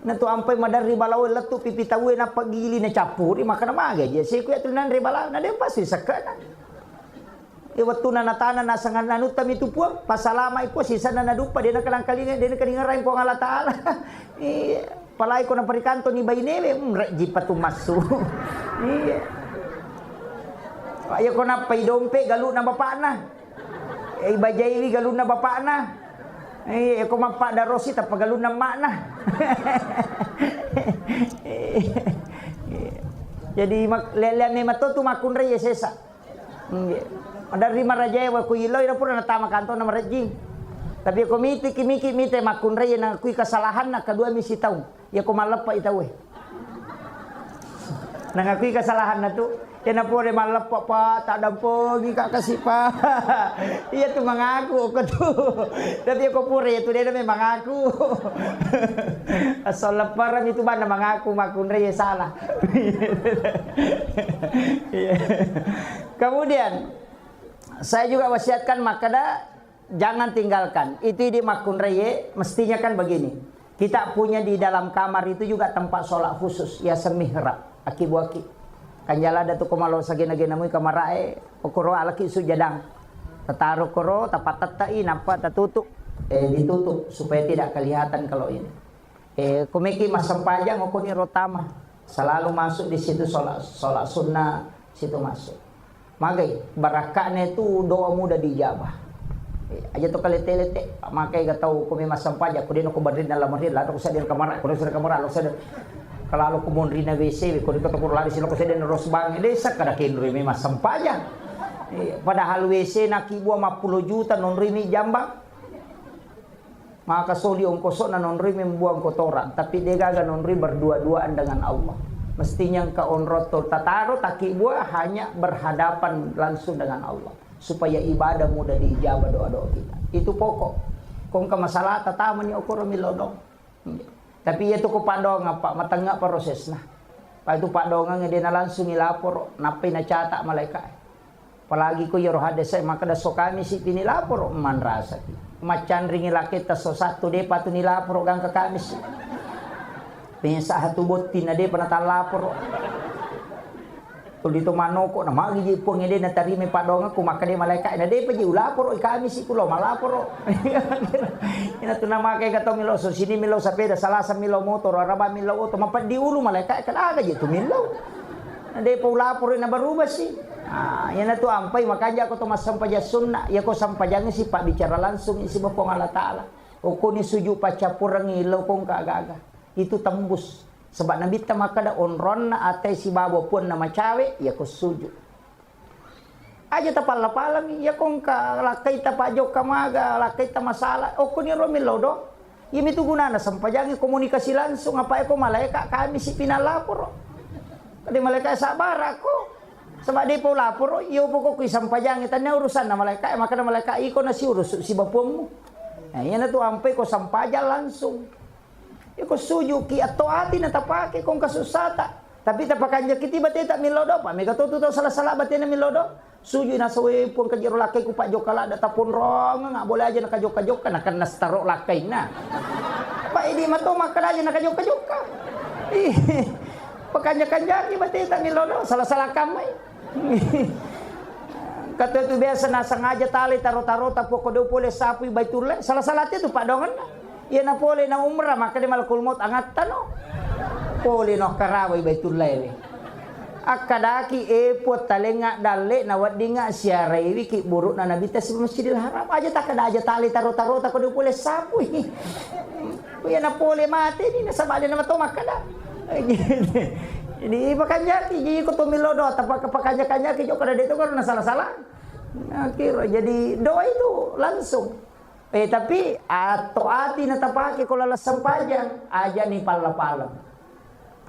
Natu ampai maderri balaoe lettu pipi tauwe nappa gili nacappuri, makkeda maga je, sikuya tu nanre balaoe, na de pasti sekkena. E, wettuna natana nasang anutta mitu Puang, pasalamai Puang, sisenna naduppa, de nakalangkalinga, de nakalingerai Puang Allah Taala. Iya, palai ko naparikantoni bainewe, mm, rejji patu massu. Iya. Pak, iya ko nappai dompe galuna bapakna. Eh, ibajaiwi galunna bapakna. Eh, ko mappaddarosi tappa galunna emakna. Jadi mak-, leleanne mato tu makkunrai ya sesa. Nggih. Maderri marajae wa ku iloi na pura natama kantong na marejjing. Tapi ko miti kimiki mite makkunrai na kui kesalahan na kedua misi taung. Iya ko malleppa i tauwe. Nangakui kesalahanna tu, iya na pole malleppa, Pak, taddampengi ka kasi, Pak. Iya tu mangaku ko tu. Tapi iya ko pura iya tu de na memang aku. Asal lepparang itu bana mangaku, makunrai iya salah. Iya. Kemudian saya juga wasiatkan makkeda Jangan tinggalkan. Itu idi makkunraie, mestinya kan begini. Kita punya di dalam kamar itu juga tempat sholat khusus, ya semihrab. Aki buaki. Kanjala ada tu ko malo sagena-gena mui kamarae, okoro alaki sujadang. Tataro koro, tapatettai, nappa tatutup. Eh, ditutup supaya tidak kelihatan kalau ini. Eh, komeki massempajang, okoni rotama. Selalu masuk di situ sholat, sholat sunnah, situ masuk. Magai, barakka'na itu doa mudah diijabah. Eh, aja to kalete-lete, makai ga tau ko memang sempajang, ko deno ko badrinna lamari, lado ko sadin kamara, ko sadin kamara, lo sadin. Kalau lo ko monrina W C, ko dito ko lari silo ko sadin ros bang, desa kada kenroi memang sempajang. Eh, padahal W C naki buah mappulo juta nonroi mi jambang. Maka soli ongkosokna nonroi membuang kotoran, tapi degaga nonroi berdua-duaan dengan Allah. Mestinya engka onrotto tataro takibbua hanya berhadapan langsung dengan Allah, supaya ibadah mudah diijabah doa-doa kita. Itu pokok. Ko engka masalah tatamani okoro milodong. Tapi iya tu ko paddoangeng, Pak, matengnga prosesna. Pak, itu paddoangeng de na langsung ilaporo, nappai nacatat malaika. Apalagi ko iyaro hadese makkeda so Kamisi pi nilaporo, manrasaki. Maccanringi laketta so Sattu depa tu nilaporo gangka Kamisi. Penyesaha tu botting na depa natallaporo. Tuli to manoko na magi je Puang ede natarima paddoangekku makkeda malaika na depa je ulaporo Kamisi ku lo malaporo. Ina tu namake ga to milo so sini milo sapeda, Salasa milo motoro, Araba milo oto, mapeddi ulu malaika kada aga je tu milo. Na depa ulaporo na berubah si. Ah, iyana tu ampai makanja ko to massempajang sunna, iya ko sempajang si pabbicara langsung isi ba Puang Allah Taala. Okoni sujud paccappurengngi lo kongka aga-aga. Itu tembus. Sebab Nabitta makkeda onronna atai sibawa puanna macawe, iya ko sujud. Aja tapalla-pallami, iya ko engka lakkaita pajokka maga, lakkaita masalah, okkoniro millau doang. Iyamitu gunana sempajangnge komunikasi langsung, apa eko malaeka kami si pinallaporo. Kade malaeka sabbarako. Saba depa ulaporo, iyo pokokku isampajangnge, tannia urusanna malaeka, makkeda malaeka iko nasiurusu sibapuammu. Nah, iyanatu ampai ko sampajang langsung. Iko sujuki atto ati na tapake ko engka sussata. Tapi tapakanjaki ti bateta millau doang, pa mega to tu tau sala-sala batena millau doang. Sujui nasau, "Eh, Puang, kajiro lakkaiku pajokka ladda taponrongeng, ah, boleh aja nakajokka-jokka, nakenna setaro lakkainna." Pa idi mato makkeda aja nakajokka-jokka. Ih, pakanja-kanjaki bateta millau doang, sala-sala kammai. Kata tu biasa nasengaja talai taro-taro tapoko deu pole sapui Baitullah, sala-sala te tu padongenna. Iyana pole na umrah, makkeda malakul maut, "Angattano." Pole no akkarawai Baitullah we. Akkadaki, "Eh, Puang, talengnga dalle na weddingnga siaraiwi ki burukna Nabitta si Masjidil Haram." Aja takkeda aja tali taro-taro tako de pole sapui. Iyana pole mate ni nasaba de na mato makkeda. Jadi pakanjaki, jadi ko to millau doa, tapaka-, pakanja-kanjaki jokka de to karena salah-salah. Akhirnya jadi doa itu langsung. Eh, tapi atto ati na tapake ko laleng sempajang, aja ni palla-palla.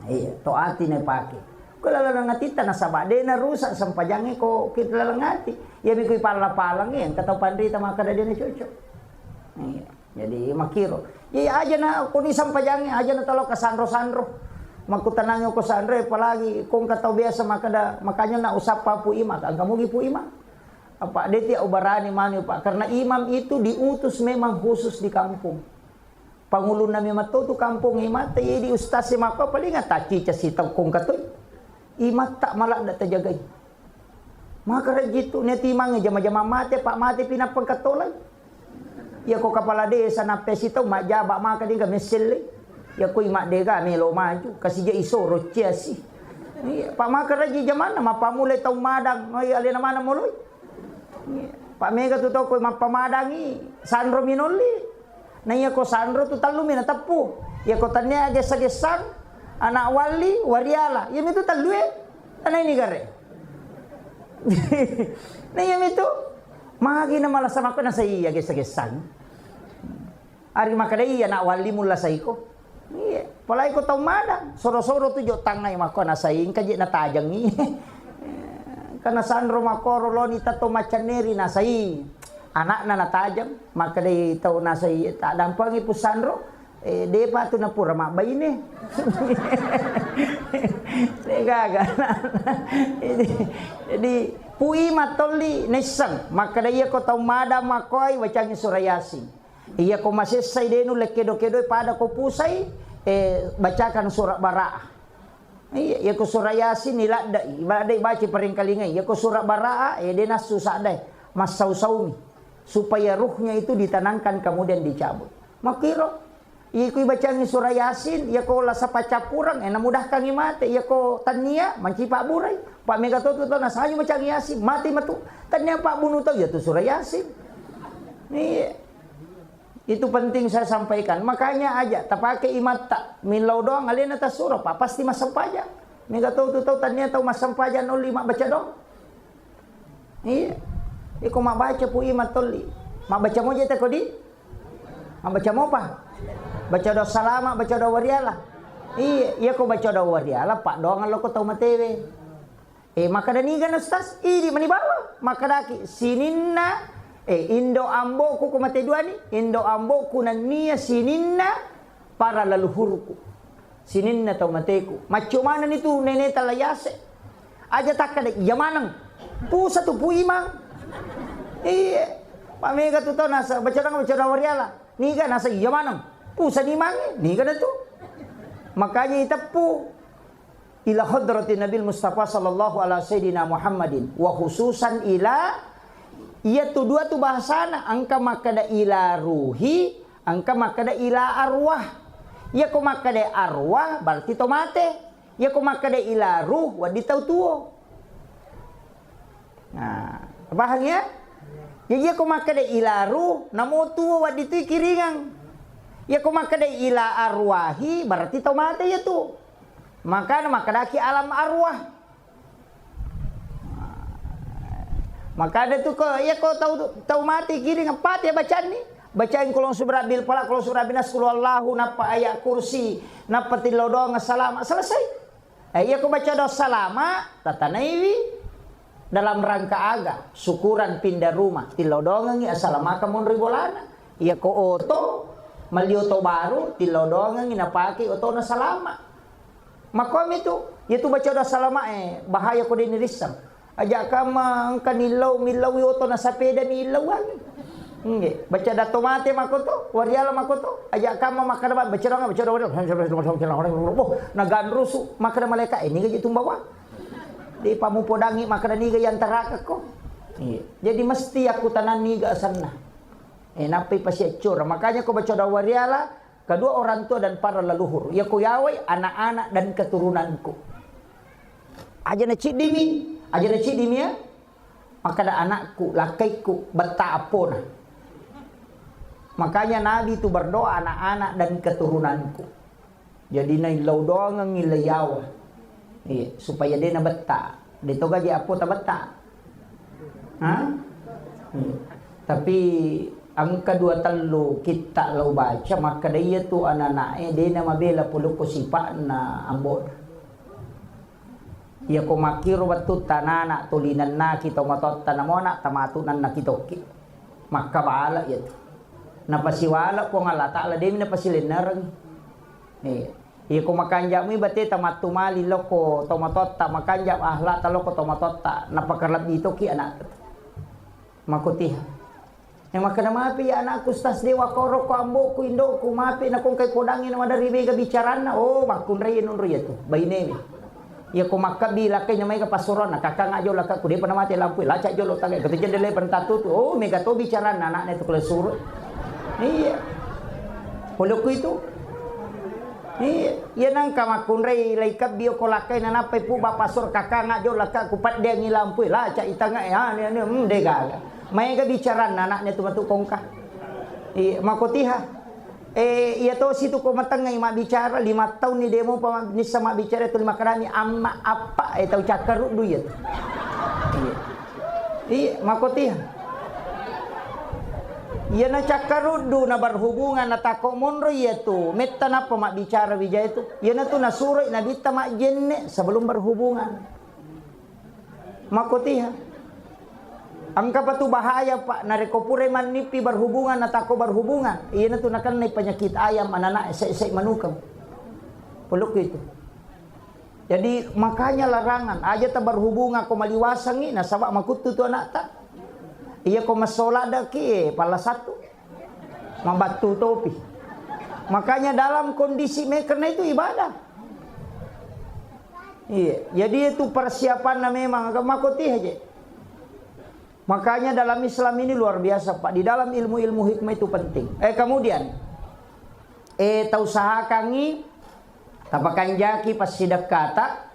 Iya, to ati na pake. Ko laleng atitta nasaba de na rusak sempajangnge ko kita laleng ati. Iya mi kui palla-pallang, iya, engka tau panrita makkeda de na cocok. Iya, jadi makiro. Iya, aja na ko ni sempajangnge, aja na talo kasanro-sanro. Makkutanangi ko sanro, apalagi ko engka tau biasa makkeda, makanya na usappa Pu Imang, engka mugi Pu Imang. Apa de tiak ubarani manu, Pak, karena imam itu diutus memang khusus di kampung. Pangulunna memang to tu kampung imatta, iya di ustaz e makko paling taccica sitau kong katoi. Imatta maladda tajagai. Maka rajjitu ne timangnge jama-jama mate, Pak, mate pinappa katolai. Iya ko kapala desa nappe sitau majjaba maka dingka messelle. Iya ko imaddega melo maju, kasija isoro ciasi. Iya, Pak, maka raji jamanna mappamulai tau madang, noi alena mana moloi. Iya. Pak, mega tu toko mappamadangi, sanro minolli. Na iya ko sanro tu tellu mi nateppu. Iya ko tania gessa-gessang, anak walli, wariala. Iya mi tu tellu e. Tanai ni gare. Na iya mi tu. Magi na malasa makko na sai iya gessa-gessang. Ari makkeda iya anak walli mulla saiko. Iya, apalagi ko tau madang, soro-soro tu jo tangngai makko nasai, engka je natajengi. Karena sanro makkoro loni tatto maccanneri nasai. Anakna natajeng, makkedai tau nasai, "Taddampengi Pu Sanro, eh, depa tu napura mabbaine." Degaga. Jadi, jadi Pu Imang tolli naisseng, makkeda iya ko tau madang makkoi wacangi sura Yasin. Iya ko masessai de nulle kedo-kedoi pada ko pusai, eh, bacakan surat Bara'ah. Iya, iya ko surat Yasin iladdai, iladdai baca paringkalingai. Iya ko surat Bara'ah, eh, de nassu saddae, massau-saumi. Supaya ruhnya itu ditenangkan kemudian dicabut. Makkiro, iya ko ibacangi surat Yasin, iya ko lasa paccappureng, eh, namudahkangi mate. Iya ko tannia, manci pabburai. Pak mega to tu to nasaju bacangi Yasin, mati matu. Tannia pabbunuh tau, iya tu surat Yasin. Iya. Itu penting saya sampaikan. Makanya aja tapake imatta. Millau doang alena tasuro, Pak, pasti massempajang. Mega tau tu tau tannia tau massempajang nolli mabbaca doang. Iya. Iko mabbaca Pu Imang tolli. Mabbaca moja te kodi? Mabbaca mopa? Baca doa salama, baca doa wariala. Iya, iya ko baca doa wariala, Pak, doang lo ko tau matewe. Eh, makkeda niga na Ustaz? Idi mani bawang. Makkedaki, sininna, eh, indo amboku ko mate duani, indo amboku nennia sininna para leluhurku. Sininna tau mateku. Macco manenni tu nene tala yase. Aja takkeda, iya maneng. Pusa tu Pu Imang. Iya. Pak mega tu tau nasa, baca doang, baca doang wariala. Niga nasa iya maneng. Pusa ni mange, niga na tu. Makanya iteppu. Ila hadratin Nabil Mustafa sallallahu ala sayyidina Muhammadin, wa khususan ila, iya tu dua tu bahasana, engka makkeda ila ruhi, engka makkeda ila arwah. Iya ko makkeda arwah, berarti to mate. Iya ko makkeda ila ruh, wedding tau tuo. Nah, pahang ya? Jadi iya ko makkeda ila ruh, namo tuo wedding tu kiringang. Iya ko makkeda ila arwahi, berarti tau mate iya tu. Makana makkedaki alam arwah. Makanya tu ko, iya ko tau, tau mati giring, apa dia bacanni? Bacain kulong subrabbil pala, kulong subrabbil nas, kulu Allahu, nappa ayat kursi, nappa tillau doang salama, selesai. Eh, iya ko baca doa salama, tatanaiwi dalam rangka aga, syukuran pindah rumah, tillau doangengi assalamakang monri bolana. Iya ko oto, mali oto baru, tillau doangengi napake otona salama. Makomi tu, iya tu baca doa salama, eh, bahaya ko deni rissang. Aja kama engka nillau, millau oto na sapeda nillauangi. Nggih, baca dato mate makoto, wariala makoto. Aja kama makkada ba-, baca doang, baca doang. Boh, naganrusu, makkada malaikat, eh, niga je tumbawa. Di pamupodangi makkada niga yantaraka ko. Iya. Jadi mesti aku tanang niga asanna. Eh, nappai pasiaccora. Makanya ko baca doang wariala, kedua orang tua dan para leluhur. Iya ko yawai anak-anak dan keturunanku. Aja na ciddimi, aja na ciddimi ya. Makkada anakku, lakkaiku, betta appona. Makanya Nabi itu berdoa anak-anak dan keturunanku. Jadi naillau doangengi leiyawa. Iya, supaya de nabetta. De toga je appota betta. Ha? Iya. Tapi engka dua tellu kitta lao baca, makkada iya tu anak-anak e de namabela polokko sipa'na ambo. Iya ko makkiro wettutta anak-anak, tolinennaki tomatoatta, namo anak tamatu nannaki tokki. Makkabala iya tu. Napasiwala Puang Allah Ta'ala, demi napasilennereng. Iya. Iya ko makanja'mi bateta mattumali lokko tomatoatta, makanja akhlakta lokko tomatoatta, napakalebbi tokki anak. Makotiha. Yang makkeda mapi ya anakku, Ustaz, de wakorokko amboku, indoku, mapi nakongkai podangi na maderri mega bicaranna. Oh, makkunrai nunru iya tu. Bainewe. Iya ko makkabbi lakkai na maega passuroanna, kakang ajo lakka ku depa namate lampu, lacak jolo tagai, ketu jendela pentattu tu. Oh, mega to bicaranna anakna itu kalau suruh. Iya. Polokku itu. Iya, iya nangka makkunrai lai kabbi ko lakkai nanappai pu bapa sur kakang ajo lakka ku paddeangi lampu, lacak itanga e, ane, ane, hmm, de gaga. Maega bicaranna anakna tu matu kongka. Iya, makotiha. Eh, iya tosi tu ko matengngai mabbicara, lima taunni demo pa nissa mabbicara tu lima kadami amma appa, eh, tau cakkaruddu iya tu. Iya. Iya, makotiha. Iya na cakkaruddu na berhubungan na tako monro iya tu. Metta nappa mabbicara wijaya tu. Iya na tu nasuroi nabitta majjenne sebelum berhubungan. Makotiha. Engka pa tu bahaya, Pak, narekko purai mannippi berhubungan, na tako berhubungan, iyana tu nakennai penyakit ayam, anana, ese-ese manukeng. Polokku itu. Jadi, makanya larangan, aja ta berhubungan ko maliwasangi, nasaba makuttu tu anakta. Iya ko massola daki, eh, pala satu. Mabattu topi. Makanya dalam kondisi me-, karena itu ibadah. Iya, jadi itu persiapannya memang, maka makotiha je. Makanya dalam Islam ini luar biasa, Pak. Di dalam ilmu-ilmu hikmah itu penting. Eh, kemudian, eh, tausahakangi, tapakanjaki passidekkata,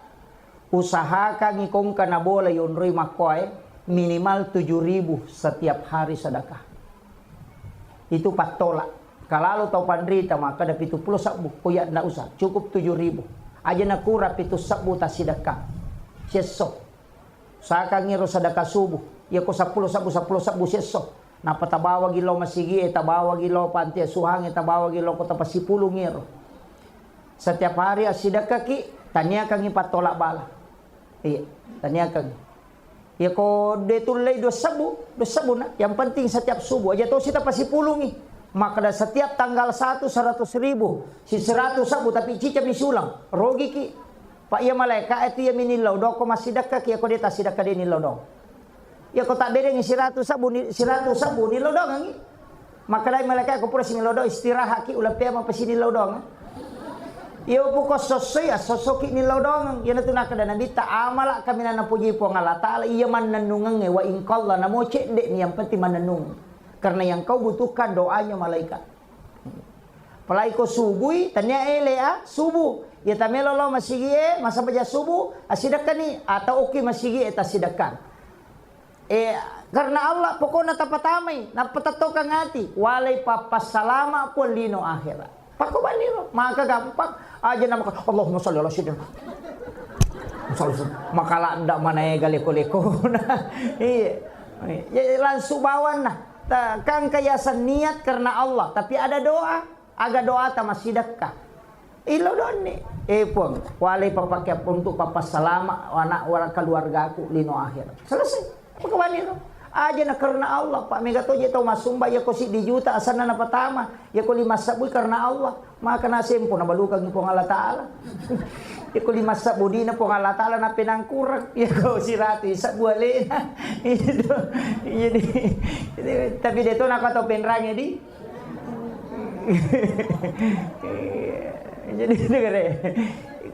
usahakangi kongka nabola yonroi makkoe minimal tujuh ribu setiap hari sedekah. Itu pattolak. Kalalo tau panrita makkeda pitu pulo sebbu, ko iya ndak usah, cukup tujuh ribu. Aja nakura pitu sebbu tassidekka. Siesso. Usahakangi ro sedekah subuh. Iya ko seppulo sebbu, seppulo sebbu siesso. Nappa tabawagi lao masigie, tabawagi lao panti asuhange, tabawagi lao kota pasipulung ero. Setiap hari assidekkaki, taniakangi pattolak bala. Iya, taniakangi. Iya ko de tullei dua sebbu, dua sebbu na. Yang penting setiap subuh aja tosi tapasipulungi. Makkeda setiap tanggal satu seratus ribu, si seratus sebbu tapi cicami sulang, rogiki. Pak iya malaika itu iya minillau doko massidekka ki, iya ko de tassidekka de nillau dong. Iya ko tabberengi siratu sebbu ni, siratu sebbu nillau dongangi. Makkedai malaikat, ko pura sinillau doang, istirahat ki, uleng pea mapasini lau doang. Iya puko sossoi, assosso ki nillau doang. Iyana tu nakkeda Nabitta, amala kaminang napuji Puang Allah Ta'ala, iya mannennungengnge, wa in qalla, namo cedde ni, yang penting mannennung. Karena yang kau butuhkan doanya malaikat. Apalagi ko subui, tania ele a, subuh. Iya tamelo lo masigi e, masabaja subuh, asidakka ni, atau oki masigi e, tasidakka. Eh, karena Allah, pokokna tapatamai, nappa tattokang ati, walai pappassalama Puang lino akhirat. Pakko banniro, maka gampang. Aja nama, Allahumma sholli ala sayyidina. Maka ladda manaega leko-lekona. Iya. Eh, ya, langsung bawanna. Ta-, kan kiaseng niat karena Allah, tapi ada doa. Aga doata massidekka. Ilo donni. Eh, Puang, walai papake untuk papassalama anak wala keluargaku lino akhirat. Selesai. Apa kawani tu? Aja na karena Allah, Pak. Mega toje tau massumba, ya ko siddi juta asanna napatama. Ya ko lima sebbu karena Allah. Maka nasempo nabalukangngi Puang Allah Ta'ala. Ya ko lima sebbu dina Puang Allah Ta'ala napenangkurang. Ya ko siratu sebbu alena. Itu. Jadi, tapi de to nako tau penrange di. Jadi, dengar ya.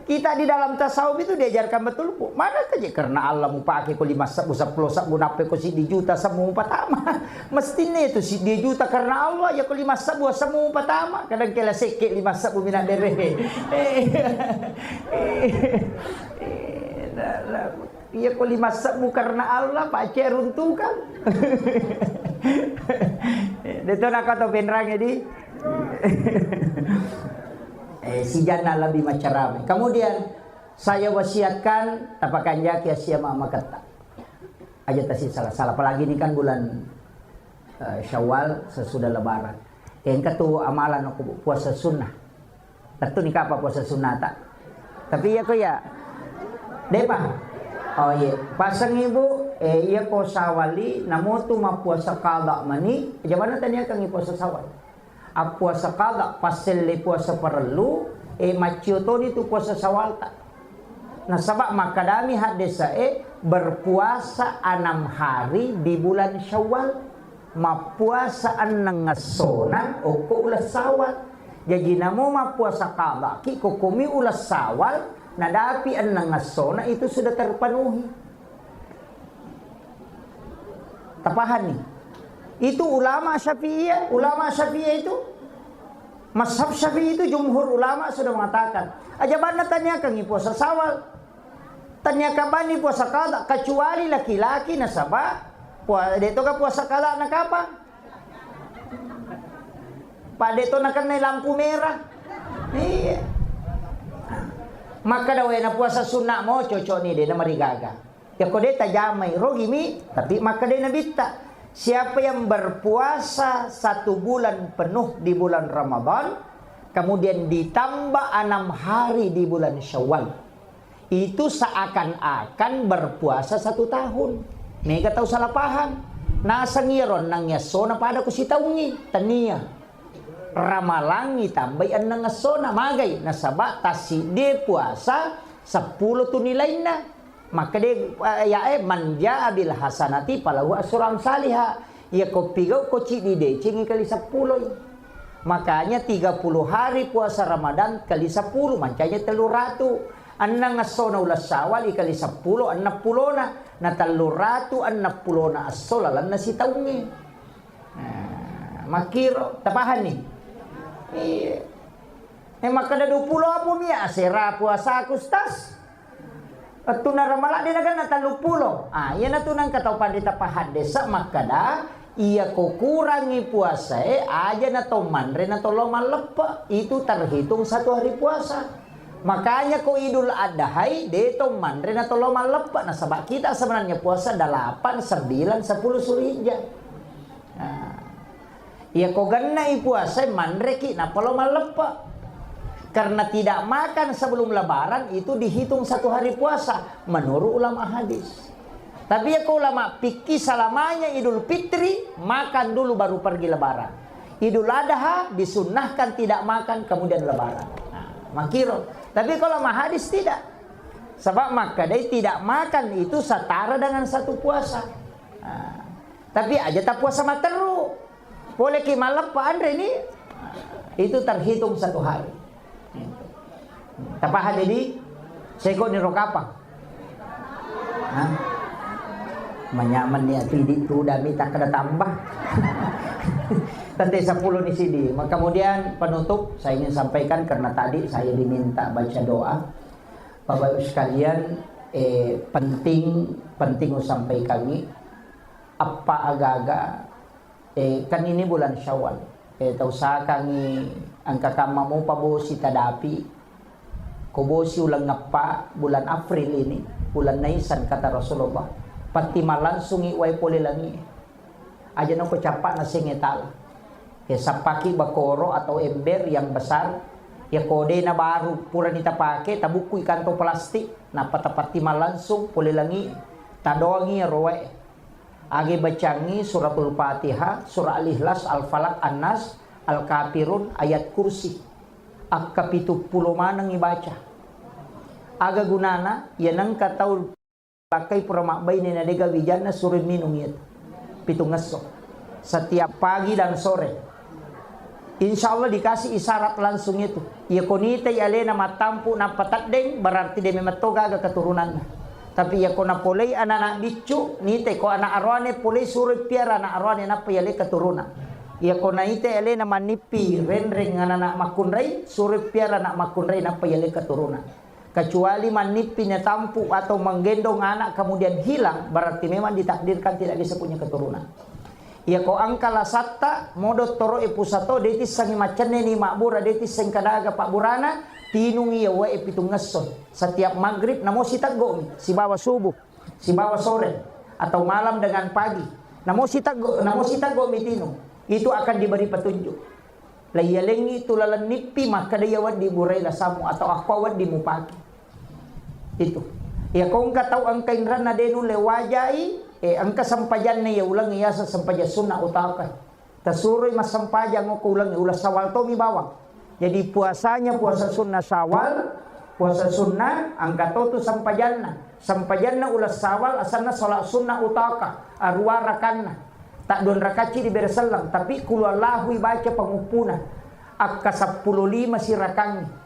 Kita di dalam tasawuf itu diajarkan betul, Bu. Mana kerja karena Allah mau pakai ko lima sebbu, sepuluh sebbu, nape ko siddi juta semua patama. Mestinya itu siddi juta karena Allah, ya ko lima sebbu semua patama. Kadang kela seke lima sebbu mina dere. Eh, eh, eh, nah, nah. Iya ko lima sebbu karena Allah, pace runtukan. Deto nako to penrange di. Eh, sijanna lebih macarame. Kemudian saya wasiatkan tapakanjaki asia ma-, maketta. Aja tasi salah-salah. Apalagi ini kan bulan, eh, Syawal sesudah Lebaran. Engka tu amalan aku puasa sunnah. Tettuni kapa puasa sunnata. Tapi iya ko iya. Depa. Oh iya. Pasang ibu, eh, iya ko sawali, namotu mappuasa qada mani, jamanna taniakangi puasa sawal. Appuasa qada, passelle puasa parellu, eh, maccio toni tu puasa sawalta. Nasaba makkadami haddesae, berpuasa enam hari di bulan Syawal. Mappuasa enneng essona okko uleng Sawal. Jaji namo mappuasa qadaki ko komi uleng Sawal, nadapi enneng essona itu sudah terpenuhi. Tapahanni? Itu ulama Syafi'iyah, ulama Syafi'iyah itu, mazhab Syafi'i itu jumhur ulama sudah mengatakan, aja banna taniakangi puasa Sawal. Taniaka banni puasa qada, kecuali laki-laki nasaba pua-, de toga puasa qada na kapang? Pak, de to nakennai lampu merah. Iya. Makkeda wena puasa sunna mo cocok ni, de na marigaga. Ya ko de tajamai, rogimi, tapi makkeda Nabitta, siapa yang berpuasa satu bulan penuh di bulan Ramadan, kemudian ditambah enam hari di bulan Syawal, itu seakan-akan berpuasa satu tahun. Mega tau salah paham. Naseng iyaro enneng essona pada ku sitaungngi. Tania. Ramalangngi tambai enneng essona. Magai? Nasaba tassiddi puasa seppulo tu nilainna. Makkeda, eh, ya, eh, man jaa bil hasanati falahu asyru amsaliha. Iya ko pigau ko ciddi decengi kali seppuloi. Makanya tiga puluh hari puasa Ramadan kali sepuluh, mancanya tellu ratu. Enneng essona uleng Sawal ikali seppulo, enneng pulona. Na tellu ratu enneng pulona esso lalenna sitaungnge. Nah, makkiro, tapahanni? Iya. Eh, makkeda dua puluh apa mi asera puasaku, Ustaz? Wettunna Ramalang de nagenna telluppulo. Ah, iyanatu nengka tau panrita pahaddesa makkeda, iya ko kurangi puasae, aja na to manre na to lao malleppe, itu terhitung satu hari puasa. Makanya ko Idul Adhai, de to manre na to lao malleppe, nasaba kita sebenarnya puasa delapan, sembilan, sepuluh Zulhijjah. Nah, iya ko gennai puasa, manreki nappa lao malleppe. Karena tidak makan sebelum Lebaran itu dihitung satu hari puasa menurut ulama hadis. Tapi iya ko ulama fikih, selamanya Idul Fitri makan dulu baru pergi Lebaran. Idul Adha disunnahkan tidak makan kemudian Lebaran. Nah, makkiro. Tapi kalau ulama hadis tidak. Sebab makkedai tidak makan itu setara dengan satu puasa. Nah, tapi aja tapuasa matteru. Poleki malleppe anre ni, itu terhitung satu hari. Tapaha jadi seko ni rokapa. Hah? Manyaman ni ati di tu dami tak ada tambah. Tante sepuluh ni sidi. Maka kemudian penutup saya ingin sampaikan karena tadi saya diminta baca doa. Bapak Ibu sekalian, eh, penting, penting usampaikan ni. Apa aga-aga, eh, kan ini bulan Syawal. Eh, tausahakangngi engka kamma mopa bosi tadapi. Ko bosi uleng eppa bulan April ini, bulan Naisan, kata Rasulullah. Patti malangsungi wae pole langi. Aja nako cappa nasengnge tala. Ya, sappaki bakoro atau ember yang besar. Ya, kodena baru purani tapake, tabukkui kantong plastik, nappa tapatti malangsung pole langi. Tadoangi ero wae. Age bacangi suratul Fatihah, surah Al-Ikhlas, Al-Falaq, An-Nas, Al-Kafirun, Ayat Kursi. Akka pitu pulo maneng ibaca. Aga gunana? Ya, nengka tau lakkai pura mabbaine na dega wijanna, suroi minung iyatu pitungngesso setiap pagi dan sore. Insya Allah dikasih isyarat langsung itu. Iya ko nitai alena mattampu nappa teddeng, berarti de memang to gaga keturunanna. Tapi iya ko napolei anak-anak biccu, nitai ko anak aroane polei, suroi piara anak aroane nappa yale keturunan. Iya ko naitai alena mannippi renreng anak-anak makkunrai, suroi piara anak makkunrai nappa yale keturunan. Kecuali mannippi natampu atau menggendong anak kemudian hilang, berarti memang ditakdirkan tidak bisa punya keturunan. Iya ko engka lasatta, modo toro e pusato, de tissengi maccenne ni mabbura, de tisseng kadaga pabburana, tinungi iya wae pitungngesso. Setiap maghrib namo siteggo'mi, sibawa subuh, sibawa sore, atau malam dengan pagi. Namo siteggo, namo siteggo'mi tinung. Itu akan diberi petunjuk. Laiyalengngi tu laleng nippi, makkeda iya wedding burai lasammu atau akko wedding mupake. Itu. Iya ko engka tau engka inranna de nulle wajai, eh, engka sempajanna iya uleng, iyaseng sempajang sunna utaka. Tasuroi massempajang okko uleng, uleng Syawal tomi bawang. Jadi puasanya puasa sunna Syawal, puasa sunna, engka to tu sempajanna. Sempajanna uleng Syawal asenna salat sunna utaka, arua rakanna. Tadduang rakacci dibere selleng, tapi kuluallahu ibaca panguppuna. Akka seppulo lima sirakangngi.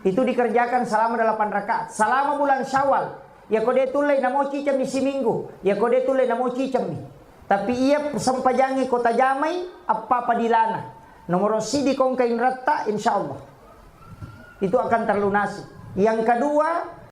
Itu dikerjakan selama delapan rakaat. Selama bulan Syawal, iya ko de tullei namo cicemmi siminggu, iya ko de tullei namo cicemmi. Tapi iya sempajangngi ko tajamai, eppa padilana. Nomoro sidi ko engka inratta, insya Allah. Itu akan terlunasi. Yang kedua,